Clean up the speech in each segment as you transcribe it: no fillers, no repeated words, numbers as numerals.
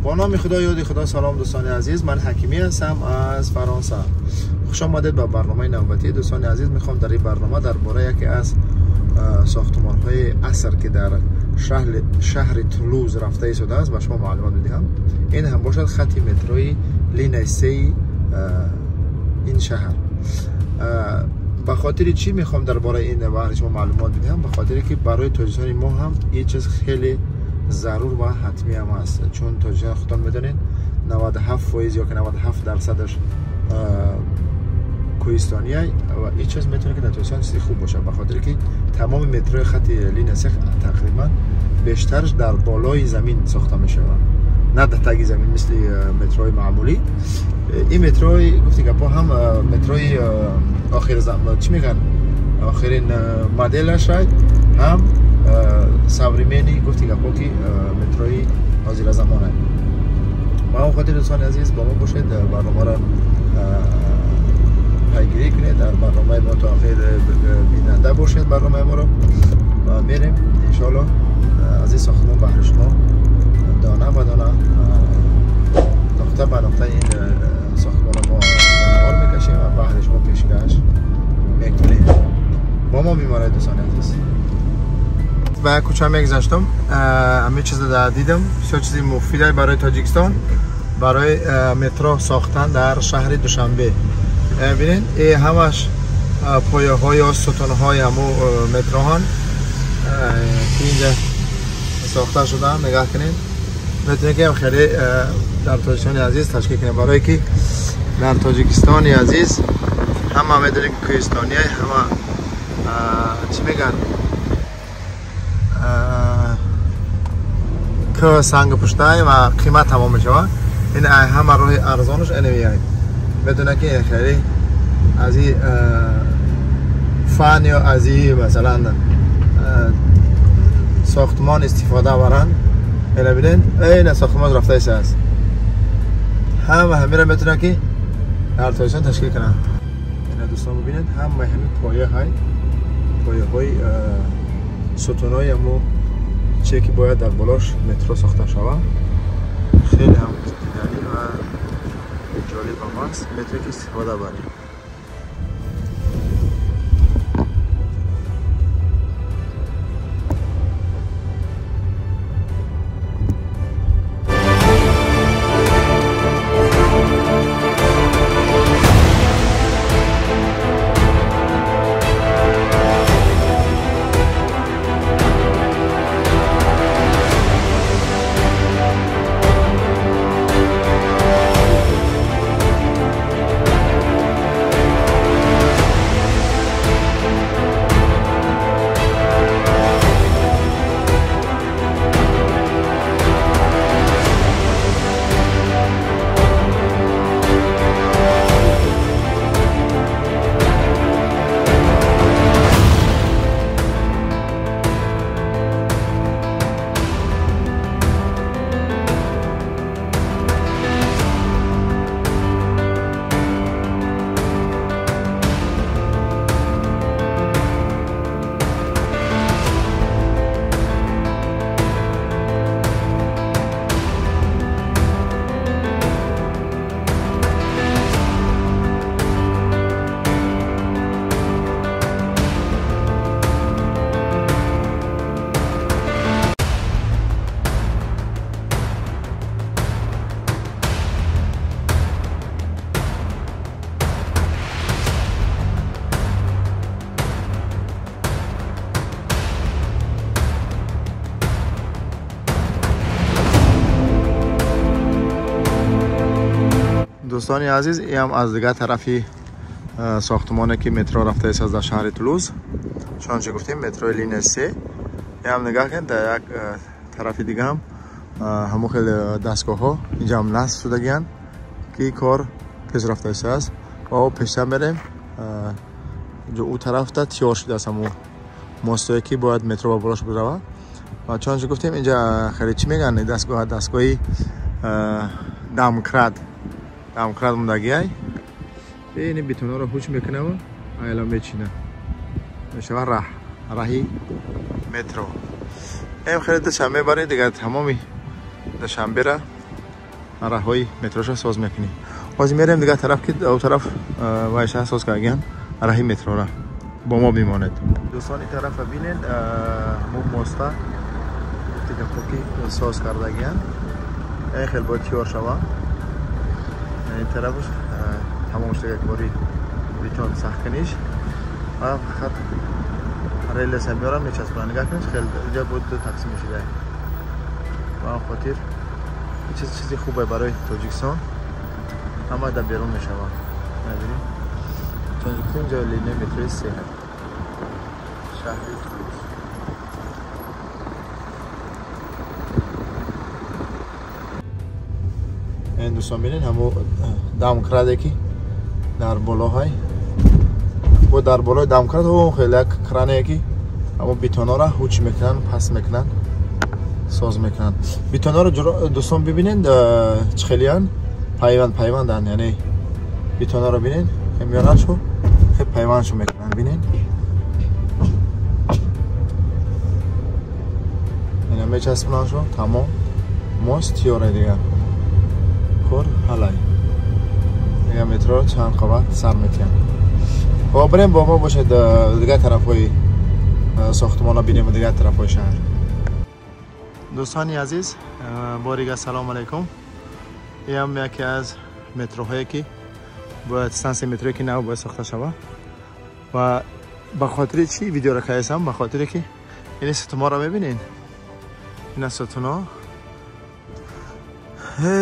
با نام خدا، یاد خدا. سلام دوستان عزیز، من حکیمی هستم از فرانسه. خوش آمدید به برنامه نوبتی. دوستان عزیز، میخوام در این برنامه درباره یکی از ساختمان های عصر که در شهر تولوز رفته ایستاده است به شما معلومات بدهم. این هم باشد خط متروی ligne 3 این شهر. به خاطر چی میخوام درباره این برای شما معلومات بدهم؟ به خاطر که برای تاجیکستان ما هم این چیز خیلی ضرور و حتمی هم است، چون تاجیکستان خودتان میدونین 97% یا که 97% کوهستانیه و این چیز میتونه که در تاجیکستان چیزی خوب باشه، به خاطر که تمام مترو خط ligne 3 تقریبا بیشترش در بالای زمین ساخته میشه، نه در تگ زمین مثل متروی معمولی. این متروی گفتی گپا هم متروی آخر زمان چی میگن، آخرین مدلش هم современный گفتی گپا که متروی حاضر زمانه. با اون خاطر دوستان عزیز با ما باشید، برنامه را پیگیری کنید، در برنامه ما تا آخر بیننده باشید برنامه ما رو و میریم انشالله از این ساختمان بهر شما دانه به دانه، نقطه به نقطه این ساختمان ما نوار میکشیم و بهر شما پیشکش میکنیم. با ما بیمارای دوستان عزیز. و کوچه میگذشتم، همه چیز رو دیدم، بسیار چیزی مفیده برای تاجیکستان، برای مترو ساختن در شهر دوشنبه. ببینید این همش پایه های یا ستون های همو مترو هان که اینجا ساخته شدن. نگاه کنید، میتونید که خیلی در تاجیکستان عزیز تشکیل کنید، برای که در تاجیکستان عزیز همه میدونید که کوهستانی همه چی میگن که سنگ پشتای و قیمت تمام میشه. این همه راه ارزانش اینه میاد، بدونه که خیلی از این فن یا از این مثلا ساختمان استفاده برن. اینه ببینید این ساختمان رفته است، همه را میتونه که در تاجیکستان تشکیل کنن. اینا دوستان ببینید همه پایه های ستونای همو چه که باید در بالاش مترو ساخته شود. خیلی هم دیدنی و جالب هم هست، میتونه که استفاده بریم. دوستان عزیز، این هم از دیگر طرفی ساختمانه که مترو رفته است در شهر تولوز. چون گفتیم مترو ligne 3. این هم نگاه کنید در یک طرف دیگه هم همون خیلی دستگاه ها اینجا هم نصب شده که کار پیش رفته است. و پیشتر بریم اینجا او طرف تا تیار شده است همون ماستایی که باید مترو با بالاش برود. و چون گفتیم اینجا خیلی چی میگن دستگاهی دمکرد موندگی این بیتونا رو هوچ میکنه و ایلا میچینه میشه راهی مترو. این خیلی دوشنبه برای دیگه تمامی دوشنبه را роҳҳои метроша соз мекунӣ. Ҳозир мерем дигар тараф ки он тараф вайша соз кардагиян роҳи метрора. Бо мо бимонед. Дӯстон ин тарафа бинед, ҳамон моста ки соз кардагиян. Ин хел бояд тиёр шава. Ин тарафаш тамом шуда кори бетон сахт куниш ва фақат релса меорам мечаспонам. Нигоҳ кунед, хеле инҷа буд ду тақсим шуда. Ба он хотир чизи хубе барои Тоҷикистон, ҳама дар берун мешаванд. Мебинед, чун гуфтем инҷо линия метрои се шаҳри Тулус. Ин дӯстон бинед ҳамо домкрате ки дар болоҳай бо дар болои домкрат хеле як кране ки ҳамо бетонҳоро ҳуч мекунанд, паст мекунанд, соз мекунанд. Бетонҳоро дӯстон бибинед чӣ хелиянд, пайванданд, яъне бетонҳоро бинед меоранд шу хел пайвандшу мекунанд. Бинед ина мечаспонанд шу, тамом мост тиёра дигар кор ҳалай. Дигар метро чанд қабат сар метиҳанд. Хоб бирем бо мо бошед дигар тарафҳои сохтмонро бинем, дигар тарафҳои шаҳр. Дӯстони азиз, бори дигар салом алайкум. Ин яке аз метроҳое ки бояд стансияи метрое ки нав бояд сохта шавад ва ба хотири чӣ видеоро кардам? Ба хотире ки ин сутунҳоро мебинед, ина сутунҳо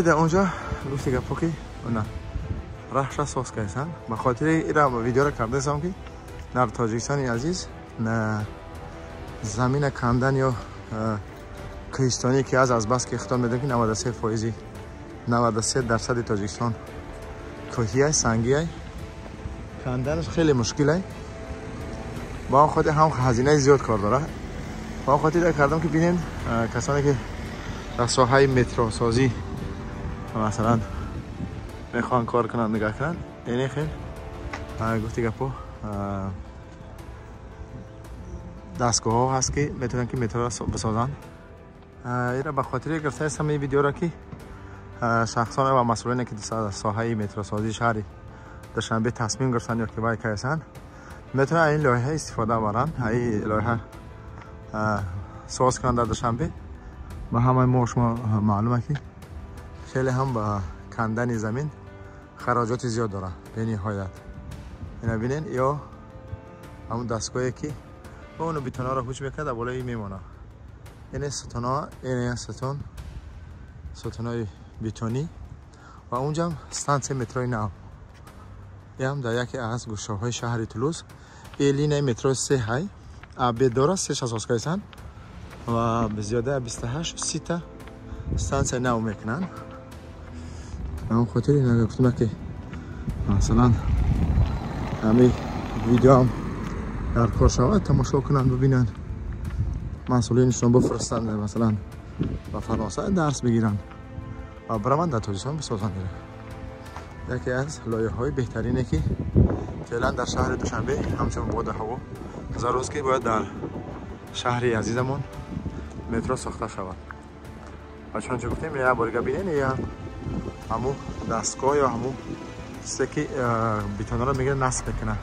дар онҷо гуфти гапо ки на раҳша соз карданд. Ба хотири ира видеоро кардаам ки дар Тоҷикистони азиз замина кандан ё кӯҳистонӣ ки аз бас ки худтон медонед ки 93%, 93% Тоҷикистон кӯҳиай, сангиай, канданаш хеле мушкилай. Ба он хотир ҳам ҳазинаи зиёд кор дорад. Ба он хотир кардам ки бинед касоне ки дар соҳаи метросозӣ масалан мехоҳанд кор кунанд, нигоҳ кунанд, ини хел гуфти гапо дастгоҳҳо ҳаст ки метавонанд ки метроро бисозанд. Ира ба хотири гирифтаистам ин видеоро ки шахсон ва масъулине ки соҳаи метросозии шаҳри Душанбе тасмим гирифтанд ё ки вай карданд, метавонанд ин лоиҳа истифода баранд, ин лоиҳа соз кунанд дар Душанбе. Ба ҳамаи мо шумо маълума ки хеле ҳам ба кандани замин хароҷоти зиёд дорад бениҳоят. Ина бинед, ё ҳамон дастгоҳе ки ону бетонҳоро ҳуч мекунад, дар болои мемонад. Ин сутунҳо, ин сутун, сутунҳои бетонӣ ва онҷам стансияи метрои нав. Ин дар яке аз гӯшаҳои шаҳри Тулус. Ин линияи метрои се ҳай бедора се соз карданд ва зиёда 28 30 стансия нав мекунанд. Ба он хотир ина гуфтам ки масалан ҳамин видеоам дар кор шавад, тамошо кунанд, бибинанд, масъулинашон бифиристанд, масалан ба Фаронса дарс бигиранд ва бираванд дар Тоҷикистон бисозанд. Яке аз лоиҳаҳои беҳтарине ки феълан дар шаҳри Душанбе ҳамчун боду ҳаво зарур аст ки бояд дар шаҳри азизамон метро сохта шавад. Ва чунончи гуфтем, як бор дига бинед, я ҳамун дастгоҳ ё ҳамун чизе ки бетонҳоро мегирад, насб мекунад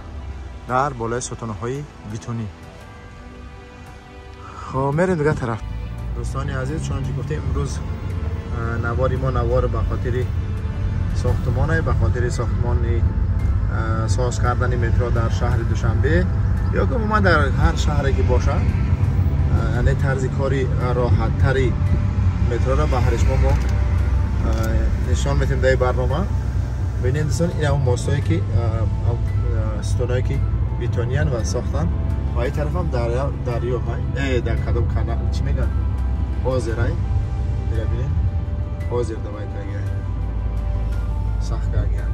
дар болои сутунҳои бетонӣ. Хоб мерем дигар тараф. Дӯстони азиз, чунончи гуфтем, имрӯз навори мо навор ба хотири сохтмоне, ба хотири сохтмони соз кардани метро дар шаҳри Душанбе ё ки умуман дар ҳар шаҳре ки бошад, яъне тарзи кори роҳаттари метроро ба ҳар шумо мо нишон метем дар барнома. Бинед дӯстон, ин ҳамон мостое ки сутунҳое ки бетониян ва сохтан ва ин тарафам дарё дар кадом канал чӣ мегӯянд, озерай, бинед озер давай кагия сахт кагия.